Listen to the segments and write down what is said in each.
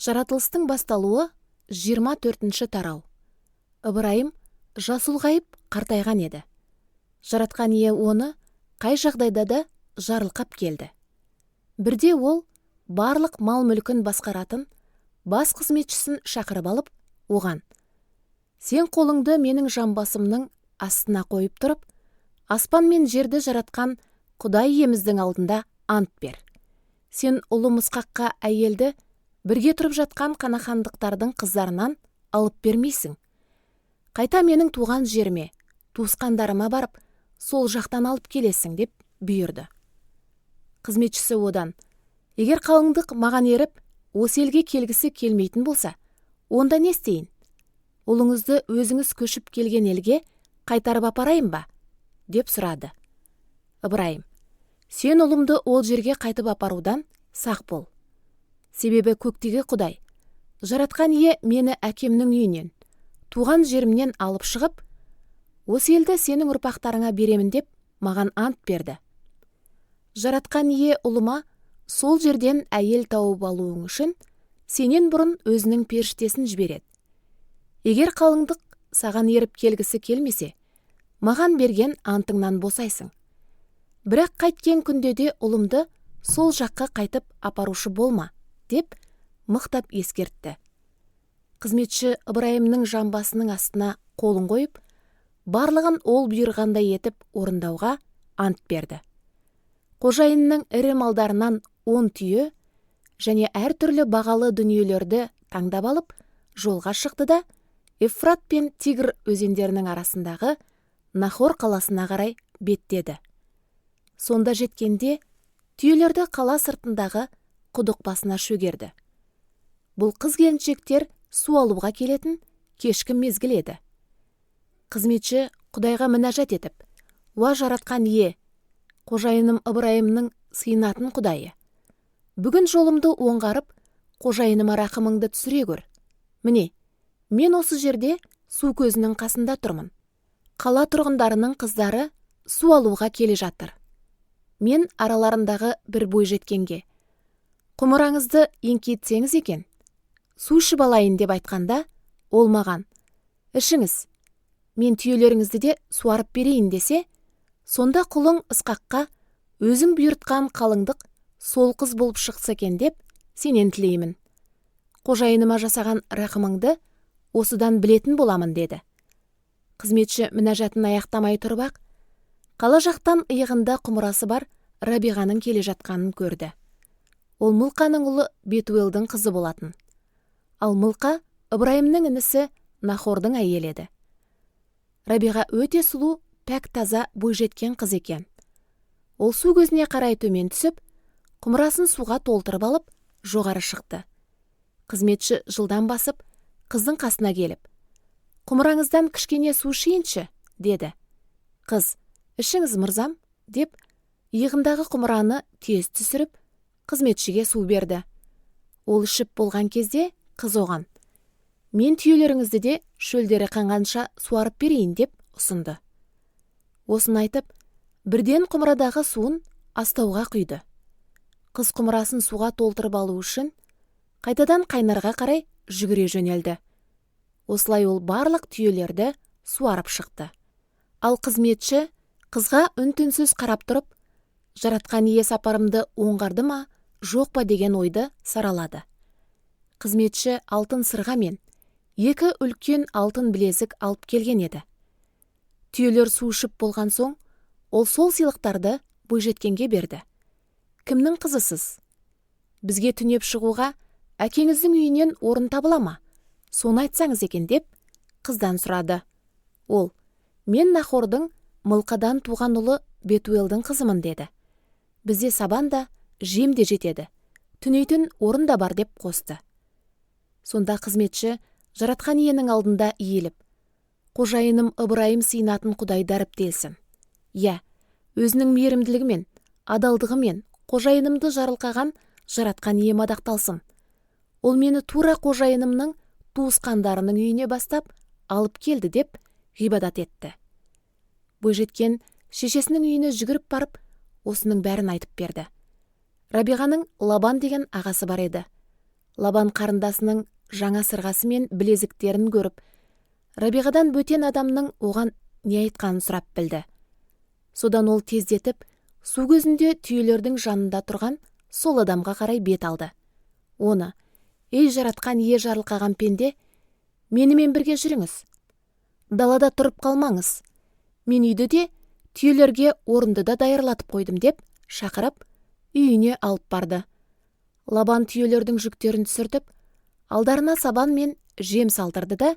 Жаратылыстың басталуы, 24-тарау. Ыбырайым жасы ұлғайып, қартайған еді. Жаратқан Ие оны қай жағдайда да жарылқап келді. Бірде ол барлық мал-мүлкін басқаратын бас қызметшісін шақырып алып, оған: «Сен қолыңды менің жамбасымның астына қойып тұрып, аспан мен жерді жаратқан Құдай Иеміздің алдында ант бер. Сен ұлым Ысқаққа әйелді бірге тұрып жатқан қанахандықтардың қыздарынан алып бермейсің. Қайта менің туған жеріме, туысқандарыма барып, сол жақтан алып келесің», – деп бұйырды. Қызметшісі одан: «Егер қалыңдық маған еріп, осы елге келгісі келмейтін болса, онда не істейін? Ұлыңызды өзіңіз көшіп келген елге қайтарып апарайын ба?» – деп сұрады. Ыбырайым: «Сен ұлымды ол жерге қайтып апарудан сақ бол. Себебі көктегі Құдай, Жаратқан Ие мені әкемнің үйінен, туған жерімнен алып шығып, осы елді сенің ұрпақтарыңа беремін деп маған ант берді. Жаратқан Ие ұлыма сол жерден әйел тауып алуың үшін сенен бұрын өзінің періштесін жібереді. Егер қалыңдық саған еріп келгісі келмесе, маған берген антыңнан босайсың. Бірақ қайткен күнде де ұлымды сол жаққа қайтып апарушы болма», – деп мықтап ескертті. Қызметші Ыбырайымның жамбасының астына қолын қойып, барлығын ол бұйырғандай етіп орындауға ант берді. Қожайынның ірі малдарынан 10 түйе және әртүрлі бағалы дүниелерді таңдап алып, жолға шықты да, Ефрат пен Тигр өзендерінің арасындағы Нахор қаласына қарай беттеді. Сонда жеткенде түйелерді қала сыртындағы құдық басына шөгерді. Бұл қыз келіншектер су алуға келетін кешкі мезгіл еді. Қызметші Құдайға мінәжат етіп: «Уа, Жаратқан Ие, қожайыным Ыбырайымның сыйынатын Құдайы, бүгін жолымды оңғарып, қожайыныма рақымыңды түсіре көр. Міне, мен осы жерде су көзінің қасында тұрмын. Қала тұрғындарының қыздары су алуға келе жатыр. Мен араларындағы бір бойжеткенге: „Құмыраңызды еңкейтсеңіз екен, су ішіп алайын", – деп айтқанда, ол маған: „Ішіңіз, мен түйелеріңізді де суарып берейін", – десе, сонда құлың Ысқаққа өзің бұйыртқан қалыңдық сол қыз болып шықса екен деп сенен тілеймін. Қожайыныма жасаған рақымыңды осыдан білетін боламын», – деді. Қызметші мінәжатын аяқтамай тұрып ақ, қала жақтан иығында құмырасы бар Рабиғаның келе жатқанын көрді. Ол Мылқаның ұлы Бетуелдің қызы болатын. Ал Мылқа Ыбырайымның інісі Нахордың әйелі еді. Рабиға өте сұлу, пәк таза бойжеткен қыз екен. Ол су көзіне қарай төмен түсіп, құмырасын суға толтырып алып, жоғары шықты. Қызметші жылдам басып, қыздың қасына келіп: «Құмыраңыздан кішкене су ішейінші», – деді. Қыз: «Ішіңіз, мырзам», – деп, иығындағы құмыраны тез түсіріп, қызметшіге су берді. Ол ішіп болған кезде қыз оған: «Мен түйелеріңізді де шөлдері қанғанша суарып берейін», – деп ұсынды. Осыны айтып, бірден құмырадағы суын астауға құйды. Қыз құмырасын суға толтырып алу үшін қайтадан қайнарға қарай жүгіре жөнелді. Осылай ол барлық түйелерді суарып шықты. Ал қызметші қызға үн-түнсіз қарап тұрып, Жаратқан Ие сапарымды оңғарды ма, жоқ па деген ойды саралады. Қызметші алтын сырға мен 2 үлкен алтын білезік алып келген еді. Түйелер су ішіп болған соң, ол сол сыйлықтарды бойжеткенге берді. «Кімнің қызысыз? Бізге түнеп шығуға әкеңіздің үйінен орын табыла ма? Соны айтсаңыз екен», – деп қыздан сұрады. Ол: «Мен Нахордың Мылқадан туған ұлы Бетуелдің қызымын», – деді. «Бізде сабан да, жем де жетеді, түнейтін орын да бар», – деп қосты. Сонда қызметші Жаратқан Иенің алдында иіліп: «Қожайыным Ыбырайым сыйынатын Құдай дәріптелсін. Иә, өзінің мейірімділігімен, адалдығымен қожайынымды жарылқаған Жаратқан Ие мадақталсын. Ол мені тура қожайынымның туысқандарының үйіне бастап алып келді», – деп ғибадат етті. Бойжеткен шешесінің үйіне жүгіріп барып, осының бәрін айтып берді. Рабиғаның Лабан деген ағасы бар еді. Лабан қарындасының жаңа сырғасы мен білезіктерін көріп, Рабиғадан бөтен адамның оған не айтқанын сұрап білді. Содан ол тездетіп, су көзінде түйелердің жанында тұрған сол адамға қарай бет алды. Оны: «Ей, Жаратқан Ие жарылқаған пенде, менімен бірге жүріңіз. Далада тұрып қалмаңыз. Мен үйді де, түйелерге орынды да даярлатып қойдым», деп шақырып, үйіне алып барды. Лабан түйелердің жүктерін түсіртіп, алдарына сабан мен жем салдырды да,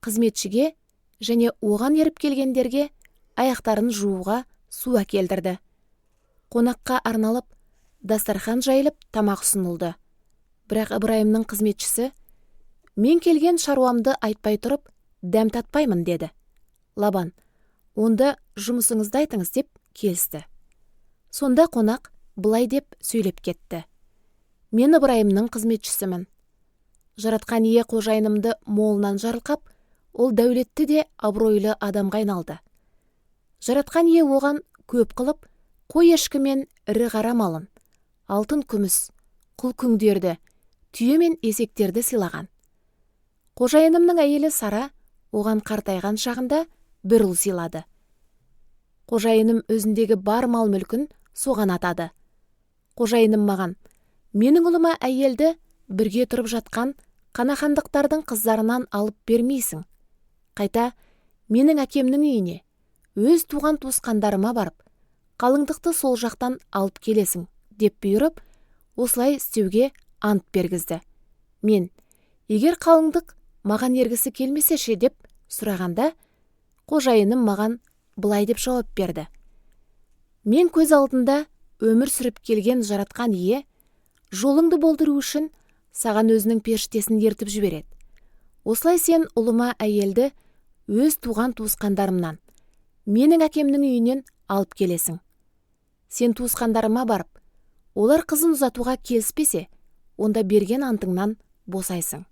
қызметшіге және оған еріп келгендерге аяқтарын жууға су әкелдірді. Қонаққа арналып, дастархан жайылып, тамақ ұсынылды. Бірақ Ыбырайымның қызметшісі: «Мен келген шаруамды айтпай тұрып, дәм татпаймын», деді. Лабан: «Онда жұмысыңызды айтыңыз», деп келісті. Сонда қонақ былай деп сөйлеп кетті: «Мен Ыбырайымның қызметшісімін. Жаратқан Ие қожайынымды молынан жарылқап, ол дәулетті де абыройлы адамға айналды. Жаратқан Ие оған көп қылып, қой ешкі мен ірі қара малын, алтын күміс, құл күңдерді, түйе мен есектерді сыйлаған. Қожайынымның әйелі Сара оған қартайған шағында бір ұл сыйлады. Қожайыным өзіндегі бар мал мүлкін соған атады. Қожайыным маған: менің ұлыма әйелді бірге тұрып жатқан қанахандықтардың қыздарынан алып бермейсің. Қайта менің әкемнің үйіне, өз туған туысқандарыма барып, қалыңдықты сол жақтан алып келесің, деп бұйырып, осылай істеуге ант бергізді. Мен: егер қалыңдық маған ергісі келмесе ше, деп сұрағанда, қожайыным маған былай деп жауап берді: мен көз алдында өмір сүріп келген Жаратқан Ие жолыңды болдыру үшін саған өзінің періштесін ертіп жібереді. Осылай сен ұлыма әйелді өз туған туысқандарымнан, менің әкемнің үйінен алып келесің. Сен туысқандарыма барып, олар қызын ұзатуға келіспесе, онда берген антыңнан босайсың.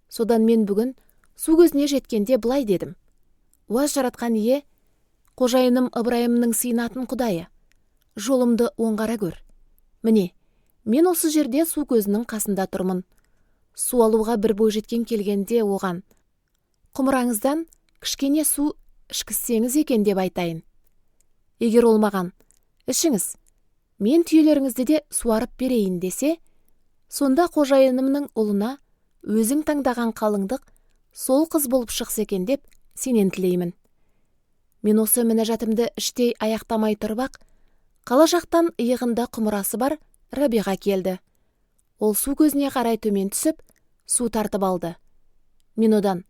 Содан мен бүгін су көзіне жеткенде былай дедім: уа Жаратқан Ие, қожайыным Ыбырайымның сыйынатын Құдайы, жолымды оңғара көр. Міне, мен осы жерде су көзінің қасында тұрмын. Су алуға бір бойжеткен келгенде оған: құмыраңыздан кішкене су ішкізсеңіз екен, деп айтайын. Егер ол маған: ішіңіз, мен түйелеріңізді де суарып берейін, десе, сонда қожайынымның ұлына өзің таңдаған қалыңдық сол қыз болып шықса екен деп сенен тілеймін. Мен осы мінәжатымды іштей аяқтамай тұрып-ақ, қала жақтан иығында құмырасы бар Рабиға келді. Ол су көзіне қарай төмен түсіп, су тартып алды. Мен одан: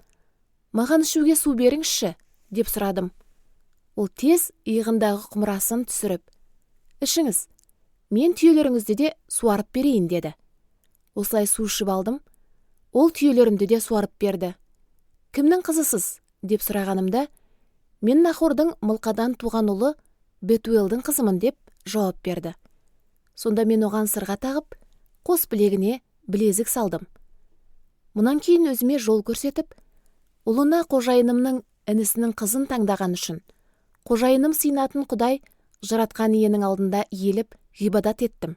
маған ішуге су беріңізші, деп сұрадым. Ол тез иығындағы құмырасын түсіріп, ішіңіз, мен түйелеріңізді де суарып берейін, деді. Осылай су ішіп алдым, ол түйелерімді де суарып берді. Кімнің қызысыз, деп сұрағанымда, мен Нахордың Мылқадан туған ұлы Бетуелдің қызымын, деп жауап берді. Сонда мен оған сырға тағып, қос білегіне білезік салдым. Мұнан кейін өзіме жол көрсетіп, ұлына қожайынымның інісінің қызын таңдаған үшін, қожайыным сыйынатын Құдай Жаратқан Иенің алдында иіліп ғибадат еттім.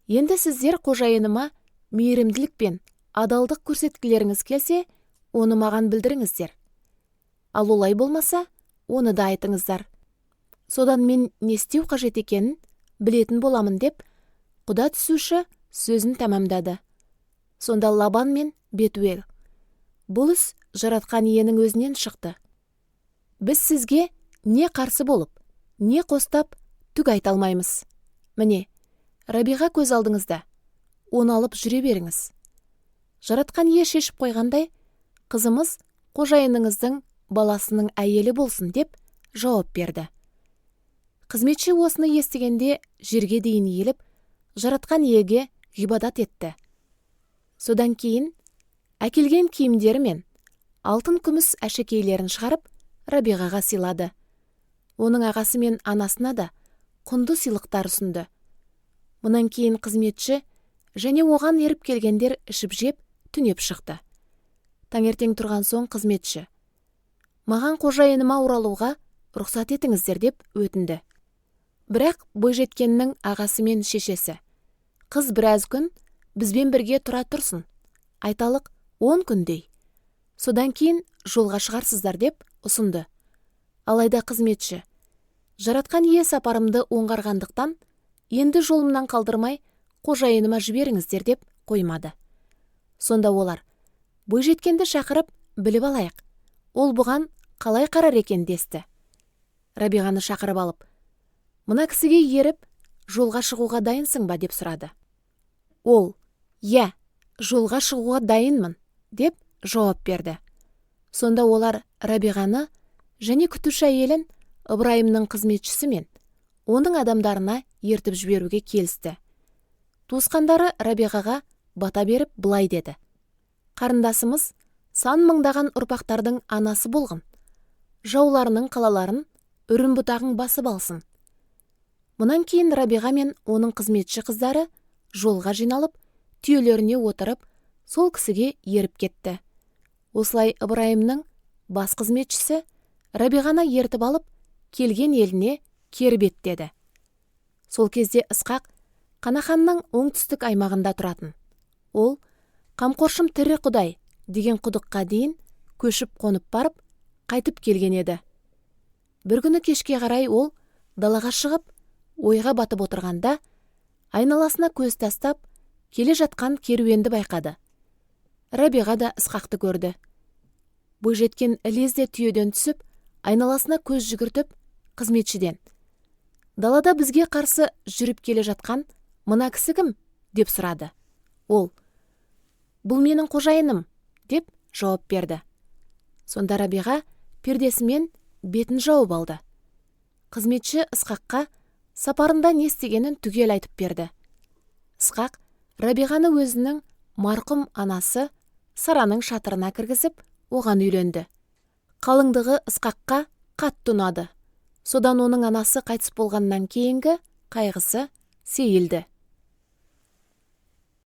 Енді сіздер қожайыныма мейірімділік пен адалдық көрсеткілеріңіз келсе, оны маған білдіріңіздер. Ал олай болмаса, оны да айтыңыздар. Содан мен не істеу қажет екенін білетін боламын, деп құда түсуші сөзін тәмамдады. Сонда Лабан мен Бетуел: бұл іс Жаратқан Иенің өзінен шықты. Біз сізге не қарсы болып, не қостап түк айта алмаймыз. Міне, Рабиға көз алдыңызда, оны алып жүре беріңіз. Жаратқан Ие шешіп қойғандай, қызымыз қожайыныңыздың баласының әйелі болсын, деп жауап берді. Қызметші осыны естігенде жерге дейін иіліп, Жаратқан Иеге ғибадат етті. Содан кейін әкелген киімдері мен алтын күміс әшекейлерін шығарып, Рабиғаға сыйлады. Оның ағасы мен анасына да құнды сыйлықтар ұсынды. Мұнан кейін қызметші және оған еріп келгендер ішіп-жеп, түнеп шықты. Таңертең тұрған соң қызметші: маған қожайыныма оралуға рұқсат етіңіздер, деп өтінді. Бірақ бойжеткеннің ағасы мен шешесі: қыз біраз күн Бізбен бірге тұра тұрсын, айталық 10 күндей. Содан кейін жолға шығарсыздар деп ұсынды. Алайда қызметші: Жаратқан ие сапарымды оңғарғандықтан, енді жолымнан қалдырмай, қожайыныма жіберіңіздер деп қоймады. Сонда олар: бойжеткенді шақырып, біліп алайық, ол бұған қалай қарар екен десті. Рабиғаны шақырып алып, мына кісіге еріп, жолға шығуға дайынсың ба деп сұрады. Ол: иә, жолға шығуға дайынмын деп жауап берді. Сонда олар Рабиғаны және күтуші әйелін Ыбырайымның қызметшісі мен оның адамдарына ертіп жіберуге келісті. Туысқандары Рабиғаға бата беріп былай деді: Қарындасымыз сан мыңдаған ұрпақтардың анасы болғын, жауларының қалаларын үрім бұтағын басып алсын. Мұнан кейін Рабиға мен оның қызметші қыздары жолға жиналып, түйелеріне отырып, сол кісіге еріп кетті. Осылай Ыбырайымның бас қызметшісі Рабиғаны ертіп алып, келген еліне кері беттеді. Сол кезде Ысқақ Қанаханның оңтүстік аймағында тұратын. Ол «Қамқоршым тірі Құдай» деген құдыққа дейін көшіп қонып барып, қайтып келген еді. Бір күні кешке қарай ол далаға шығып, ойға батып отырғанда, айналасына көз тастап, келе жатқан керуенді байқады. Рабиға да Ысқақты көрді. Бойжеткен ілезде түйеден түсіп, айналасына көз жүгіртіп, қызметшіден: «Далада бізге қарсы жүріп келе жатқан мына кісі кім?» деп сұрады. Ол: «Бұл менің қожайыным», деп жауап берді. Сонда Рабиға пердесімен бетін жауып алды. Қызметші Ысқаққа сапарында не істегенін түгел айтып берді. Ысқақ Рабиғаны өзінің марқұм анасы Сараның шатырына кіргізіп, оған үйленді. Қалыңдығы Ысқаққа қатты ұнады. Содан оның анасы қайтыс болғаннан кейінгі қайғысы сейілді.